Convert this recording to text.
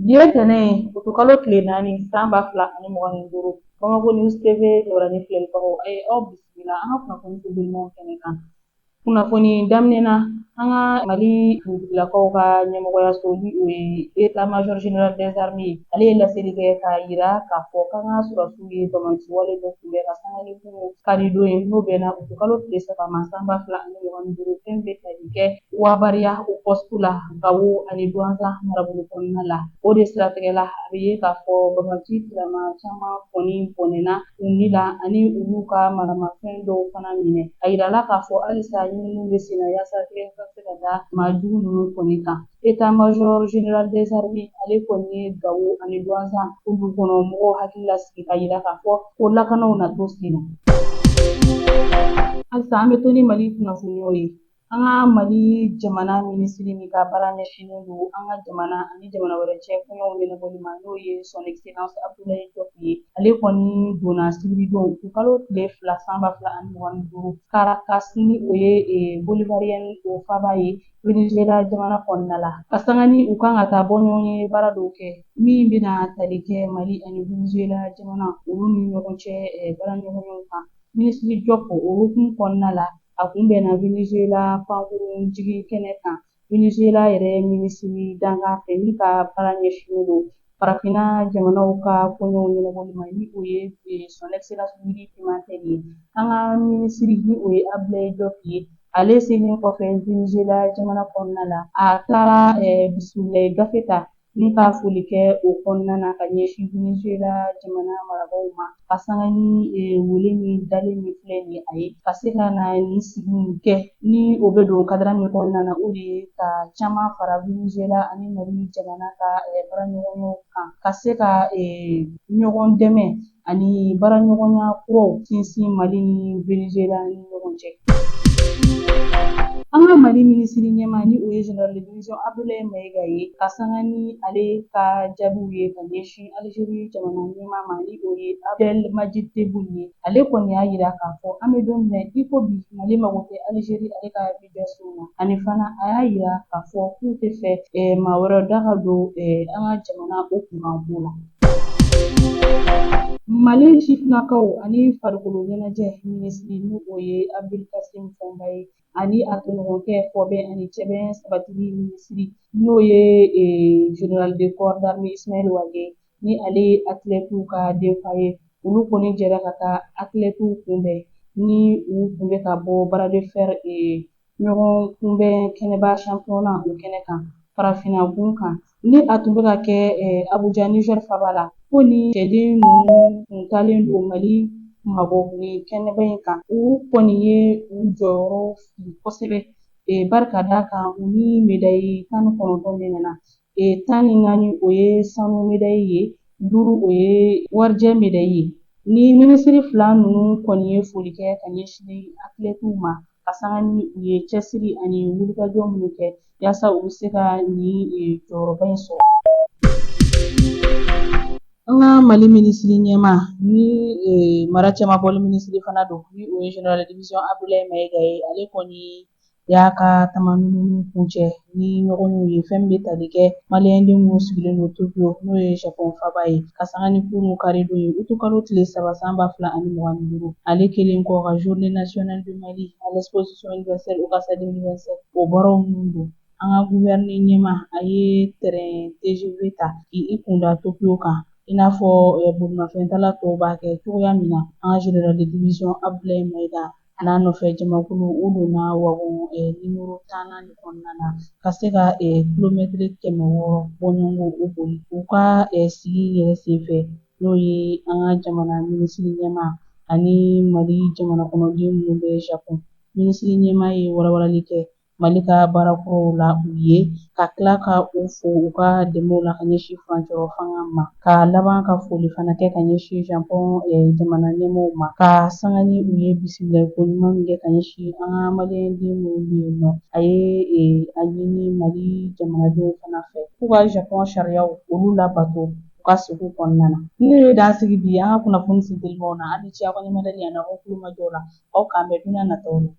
Bi ye tɛnɛn ye, utukalo tile 4, san 2025. Bamako News TV jabaranin filɛlibagaw, a ye aw bisimila an ka kunnafoni telimanw kɛnɛ kan. Kunnafoni daminɛ na, an ka Mali finitigilakaw ka ɲɛmɔgɔyaso, ni o ye état major général des armées ye, ale ye laseli kɛ k'a yira k'a fɔ k'an ka sɔrɔdasiw ye banbaanciwale dɔ kunbɛn ka sanga ni kunun karidon ye, n'o bɛnna utukalo tile 3 ma, san 2025. Fɛn bɛ tali kɛ Wabariya o poste la Gawo ani Duwanza marabolo kɔnɔna la. O de siratigɛ la, a bɛ ye k'a fɔ banbaanci tilama caman kɔni bɔnɛna u ni la ani olu ka maramafɛn dɔw fana minɛ. A yirala k'a fɔ halisa ɲininiw bɛ senna yaasa tɛgɛ ka se ka da maa jugu ninnu kɔni kan. État major général des armées ale kɔni ye Gawo ani Duwanza olu kɔnɔ mɔgɔw hakili lasigi k'a yira k'a fɔ ko lakanaw na to sen na. Halisa an bɛ to ni Mali kunnafoniyaw ye. An ka Mali jamana minisiri min ka baara ɲɛsinnen don an ka jamana ani jamana wɛrɛ cɛ koɲɛw ɲɛnabɔli ma, n'o ye son excellence Abdoulaye Diop ye, ale kɔni donna sibiridon utukalo tile 2, san 2025, Caracas, ni o ye Bolivarienne o faaba ye Venezuela jamana kɔnɔna la, ka sanga ni u kan ka taa bɔ ɲɔgɔn ye baara dɔw kɛ min bɛna tali kɛ Mali ani Venezuela jamana olu ni ɲɔgɔn cɛ baara ɲɔgɔnyaw kan. Minisiri Diop o hukumu kɔnɔna la, a kun bɛnna Venezuela pankurun jigin kɛnɛ kan Venezuela yɛrɛ minisiri dankan fɛ min ka baara ɲɛsinnen don farafinna jamanaw ka koɲɛw ɲɛnabɔli ma, ni o ye son excellence Willy Pimentel ye. An ka minisiri, ni o ye Abdoulaye Diop ye, ale selen kɔfɛ Venezuela jamana kɔnɔna la, a taara bisimilayi gafe ta ni ka foli kɛ o kɔnɔna na ka ɲɛsin Venezuela jamana marabaaw ma, ka sanga ni wele min dalen min filɛ nin ye a ye ka se ka na nin sigi in kɛ, ni o bɛ don kadara min kɔnɔna na, o de ye ka caman fara Venezuela ani Mali jamana ka baaraɲɔgɔnyaw kan, ka se ka ɲɔgɔn dɛmɛ ani baaraɲɔgɔnya kuraw sinsin Mali ni Venezuela ni ɲɔgɔn cɛ. An ka Mali minisiri ɲɛmaa, ni o ye général de division Abdoulaye Maïga ye, ka sanga ni ale ka jaabiw ye ka ɲɛsin Algérie jamana ɲɛmaa ma, ni o ye Abdelmadjid Tebboune ye, ale kɔni y'a yira k'a fɔ an bɛ don min na i ko bi, Mali mago tɛ Algérie ale ka médiation na. Ani fana a y'a yira k'a fɔ k'u tɛ fɛ maa wɛrɛ da ka don an ka jamana o kunkanko la. Mali sifinnakaw ani farikolo ɲɛnajɛ minisiri, ni o ye Abdul Kassim Fomba ye, ani a tɔɲɔgɔnkɛ fɔbɛn ani cɛbɛn sabatili minisiri, n'o ye général de corps d'armée Ismaël Wagué, ni ale ye athlètes ka denfa ye, olu kɔni jɛra ka taa athlètes kunbɛn ni u tun bɛ ka bɔ bras de fer ɲɔgɔn kunbɛn kɛnɛba championnat o kɛnɛ kan farafinna gun kan, ni a tun bɛ ka kɛ Abuja, Niger faaba la. Ko ni cɛden ninnu tun taalen don Mali mabɔ nin kɛnɛba in kan, u kɔni ye u jɔyɔrɔ fili kosɛbɛ, bari ka d'a kan u ni médaille 19 de nana, 14 o ye sanu médaille ye, 5 o ye warijɛ médaille ye. Ni minisiri fila ninnu kɔni ye foli kɛ ka ɲɛsin athlètes ma, ka sanga ni u ye cɛsiri ani wulikajɔ minnu kɛ yaasa u bɛ se ka nin jɔyɔrɔba in sɔrɔ. An ka Mali minisiri ɲɛmaa, ni mara cɛmabɔli minisiri fana don, ni o ye général de division Abdoulaye Maïga ye, ale kɔni y'a ka taamaninw kuncɛ ni ɲɔgɔnyew ye fɛn bɛ tali kɛ maliyɛnden minnu sigilen don Tokyo, n'o ye Japon faaba ye, ka sanga ni kunun karidon ye, utukalo tile 3, san 2025. Ale kɛlen kɔ ka journée nationale du Mali à l'exposition universelle Okasa 2025 o baaraw ninnu don, an ka gouvernement ɲɛmaa a ye train TGV ta k'i kunda Tokyo kan, i n'a fɔ bolimafɛntala tɔw b'a kɛ cogoya min na. An ka général de division Abdoulaye Maïga a n'a nɔfɛ jamakulu, u donna wagon numéro 10nan de kɔnɔna na ka se ka kilomɛtiri 600 bɔɲɔgɔnko o boli. U ka sigi yɛrɛ senfɛ, n'o ye an ka jamana minisiri ɲɛmaa ani Mali jamana kɔnɔden minnu bɛ Japon, minisiri ɲɛmaa ye walawalali kɛ Mali ka baara kuraw la u ye, ka tila ka u fo u ka dɛmɛw la ka ɲɛsin furancɛrɔ fanga ma, ka laban ka foli fana kɛ ka ɲɛsin Japon jamana ɲɛmɔgɔw ma, ka sanga ni u ye bisimila ko ɲuman min kɛ ka ɲɛsin an ka maliyɛnden minnu bɛ yen nɔ. A ye a ɲini Mali jamanadenw fana fɛ k'u ka Japon sariyaw olu labato u ka sigi kɔnɔna na. Ne ye dan sigi bi an ka kunnafoni sintelimaw na. Aw ni ce aw ka ɲɛmadali ani aw ka kulomajɔ la. Aw k'an bɛn don nataw la.